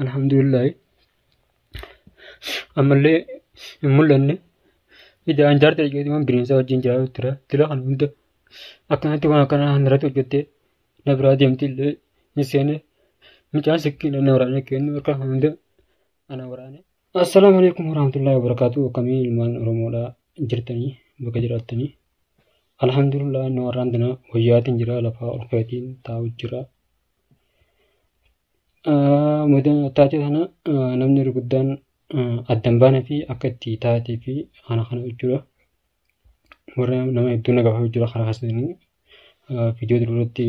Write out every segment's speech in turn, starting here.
Alhamdulillah. Ammallee hin mul'anne. Ida'aan jaartii dhageetumaan bineensa wajjin jiraatu tura. Dila kana hunda akkanatti waan akkanaa irratti hojjettee na biraa deemti illee hin seene. Mucaan sikkiin na waraanee kennu harka hunda ana waraane. Assalaamu alaikum warahmatullahi wabarakatuh. Akkamii ilmaan Oromoodhaa jirtanii bakka jiraattanii. Alhamdulillah nu warraan tana wayyaatiin jira lafaa ol ka'eetiin taa'u jira. Taatee kana namni guddaan addan baanee fi akka itti taatee fi kana kana jechuudha. Warra nama hedduu na gaafatu jira karaa keessanii viidiyoo duratti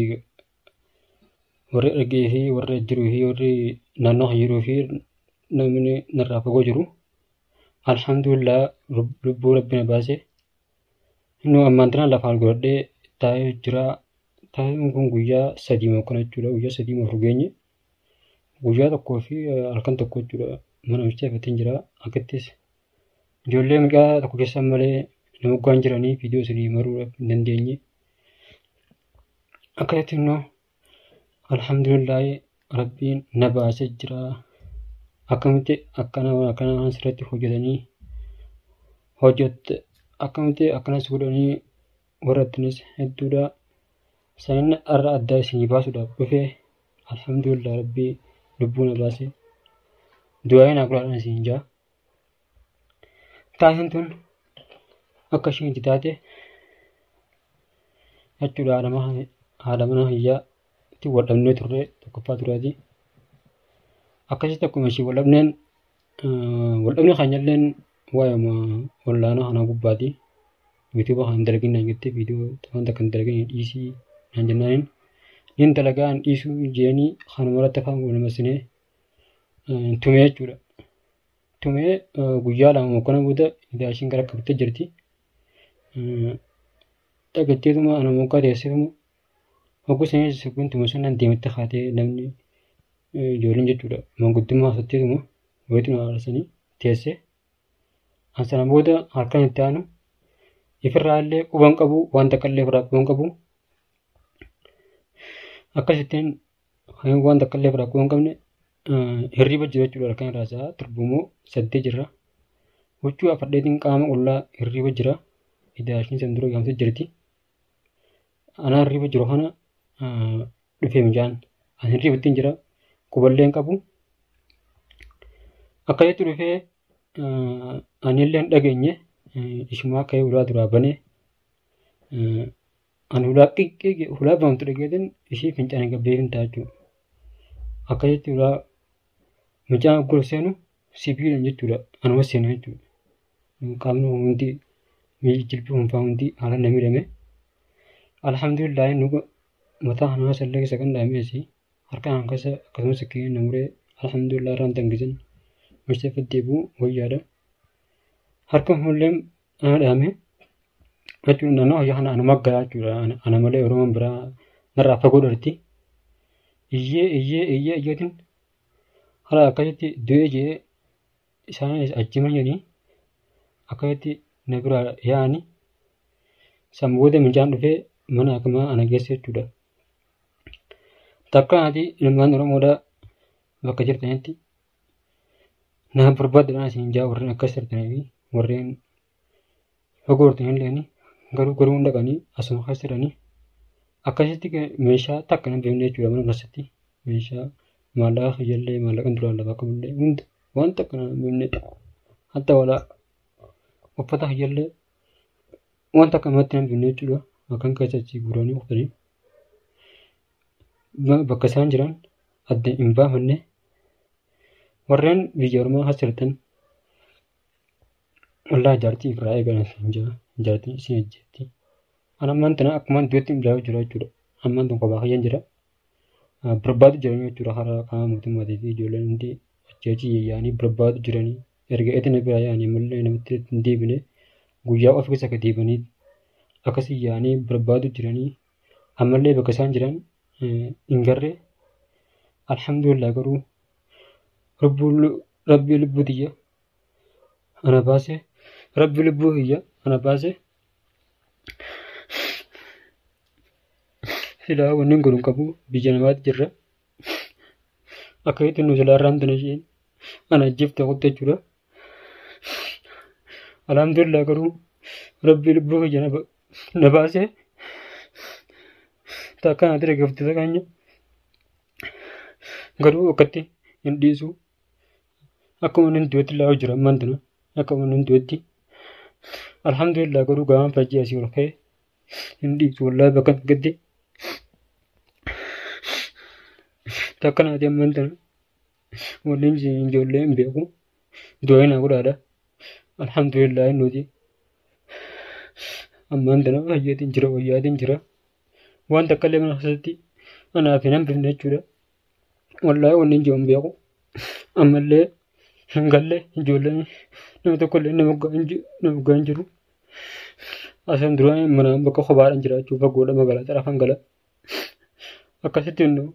warri argee fi warri jiruu fi warri naannoo kan jiruu fi namni narraa fagoo jiru. Alhamdulillah lubbuu rabbi na baase. Nu ammaan tana lafaan godhadhee taa'ee jira. Taa'een kun guyyaa sadii moo akkana jechuudha. Guyyaa sadii moo afur geenye. Guyyaa tokkoo fi halkan tokko jechuudha. Mana hojii ifateen jira. Akkattis ijoollee mucaa tokko keessan malee nama guddaan jiranii viidiyoo isinii maruudhaaf hin dandeenye. Akkasitti immoo alhamdulillah rabbiin na baasee jira. Akkamitti akkana waan akkanaa sirriitti hojjetanii hojjette akkamitti akkanas godhanii warrattinis hedduudha. Sanin har'a addaa isinii baasuudhaaf dhufe alhamdulillah rabbii lubbuu na baase. Du'aa naa godhaadhaan isin jaa. Taateen tun akka isheen itti taate jechuudha haadha mana hiyyaa itti wal dhabnee turre tokkoffaa duraati. Akkasitti akkuma ishee wal dhabneen wal dhabne keenyalleen waa'ee wallaanaa kanaa gubbaati. Yuutuuba kan dalagin naan jette viidiyoo wanta kan dalagin dhiisii naan jennaaniin nin dalagaa hin dhiisuu jeeni kanuma irratti afaan wal masinee tumee jechuudha. Tumee guyyaa lama mokkona booda idaa ishiin gara qabattee jirti. Dhagatteetuma ana moggaa teessifama. Hogguu sanii sirbuun tume sun nan deemte kaatee namni ijoolleen jechuudha. Manguddummaa haasatteetuma wayituma aarsanii teesse. An sana booda halkan itti aanu ifirraa illee quban qabu waan takka illee ifirraa quban qabu. Akkasittiin waan takka illee ifirraa quban qabne hirriba jira jechuudha halkan irraa sa'a torbamoo saddeet jira. Huccuu afadheetiin qaama qullaa hirriba jira. Idaa ishiin san dura gahamtee jirti. Anaa hirriba jiru kana dhufee mucaan. Ani hirribattiin jira. Quballee hin qabu. Akkasitti dhufee anillee hin dhageenye ishumaa ka'ee ulaa duraa banee ani ulaa xiqqee ulaa banamtu dhageetiin ishii fincaanii gabbee hin ta'a jechuudha. Akkasitti ulaa mucaan gola seenu sibiilaan jechuudha. Anuma seenu jechuudha. Qaamni hundi jilbi hunfaa hundi haala na miidhame. Alhamdulillah nu mataa kanaa sallee keessa kan dhaameesi harka kan keessa akkasumas keenya na muree alhamdulillah irraan dangisan murteeffate deebi'u wayyaadha. Harka hulleen ana dhaame jechuun naannoo hayyaa kana anuma gahaa jechuudha. Ana malee Oromoon biraa narraa fagoo dhalti. Iyyee iyyee iyyee iyyeetiin haala akkasitti du'ee jee isaanis achi manyanii akkasitti na biraa yaa'anii san booda mucaan dhufee mana akamaa ana geesse jechuudha. Takka ati ilmaan Oromoodhaa bakka jirtanitti na barbaadadhaan isin jaa warreen akkas jirtanii fi warreen fagoo jirtanillee garuu garuu hin dhaqanii asuma keessa jiranii akkasitti meeshaa takka na beekne jechuudha mana keessatti meeshaa maallaqa kiyyallee maallaqa duraan lafaa qabullee hunda waan takka na beekne hatta walaa uffata kiyyallee waan takka namatti na beekne jechuudha akkan keessa achi guuranii uffatanii bakka isaan jiran adda hin baafanne warreen biyya ormaa as jirtan wallaahi jaartii irraa eegalan isin jira jaartiin isin ajjeetti. Ani ammaan tana akkumaan du'etti ilaalaa jira jechuudha. Ammaan tun kophaa kiyyaan jira. Barbaadu jiranii jechuudha karaa qaama mootummaatii fi ijoolleen hundi achi achi yaa'anii barbaadu jiranii. Erga eetina biraa yaa'anii ammallee namatti hin deebine guyyaa of keessa akka deebanii akkasii yaa'anii barbaadu jiranii. Ammallee bakka isaan jiran hin garre. Alhamdulillah garuu rabbii lubbuu tiyya ana baase rabbi lubbuu kiyya ana baase silaa wanni godhu hin qabu biyya namaatti jirra. Akkasitti nu silaa irraan tana isheen ana ajjeefte kutte jechuudha. Alhamdulillah garuu rabbi lubbuu kiyya na baasee takka na ture gaftisa keenya garuu akkatti hin dhiisu. Akkuma inni du'etti ilaa jira ammaan tana akkuma inni du'etti. Alhamdulillah garuu gaafa fajjii asii ol ka'e hin dhiisu wallaahi bakka gaddi. Takka naati ammaan tana waliin ijoollee hin beeku du'ee na godhaadha. Alhamdulillah nuti ammaan tana fayyaatiin jira wayyaatiin jira. Waan takka illee mana keessatti anaaf hin hambifne jechuudha. Wallaahi wanni hin jiru hin beeku. Ammallee hin galle ijoolleen nama tokko illee nama waggaa hin jiru. Asan dura mana bakka kophaadhaan jiraachuu fagoodha magaalaa xarafan gala. Akkasitti hunduu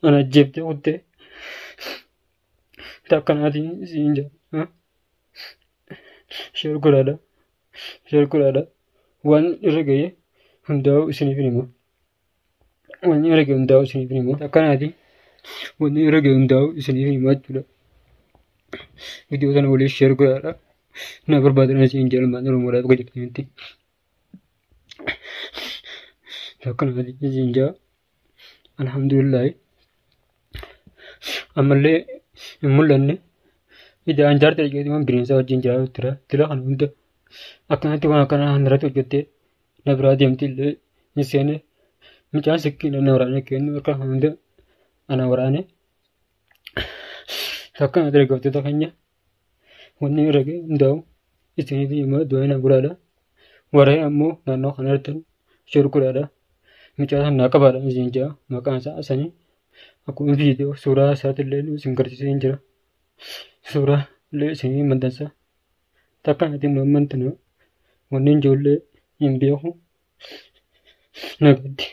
ana ajjeeftee kuttee takka naatiin siin jira. Sheer godhaadha. Sheer godhaadha. Waan irra ga'e hundaa'u isiniif hima. Wanni irra ga'e hundaa'u isiniif hima. Takka naatiin wanni irra ga'e hundaa'u isiniif hima jechuudha. Viidiyoo sana waliin sheer godhaadha. Na barbaadan isiin jaalmaan Oromoodhaaf akka jirtanitti. Takka naatiin isiin jaa. Alhamdulillah. Ammallee hin mul'anne. Ida'aan jaartii dhaqeetii bineensa wajjin jiraatu tura. Tira kana hunda akkanatti waan akkanaa irratti hojjettee na biraa deemti illee hin seene. Mucaan sikkiin na waraane kennu harka kana hunda ana waraane. Takka na dargaggoota keenya wanni irra ga'e hundaa'u isiniif hima du'aa na godhaadha. Warreen ammoo naannoo kana irratti sheer godhaadha. Mucaa sana naa qabaadha isin jaa maqaan isaa Hasanii. Akkuma viidiyoo suuraa isaatillee isin garsiisee hin jira. Suuraa illee isinii maxxansa. Takka natti hin amantan wanni ijoollee hin beeku. Nagaatti.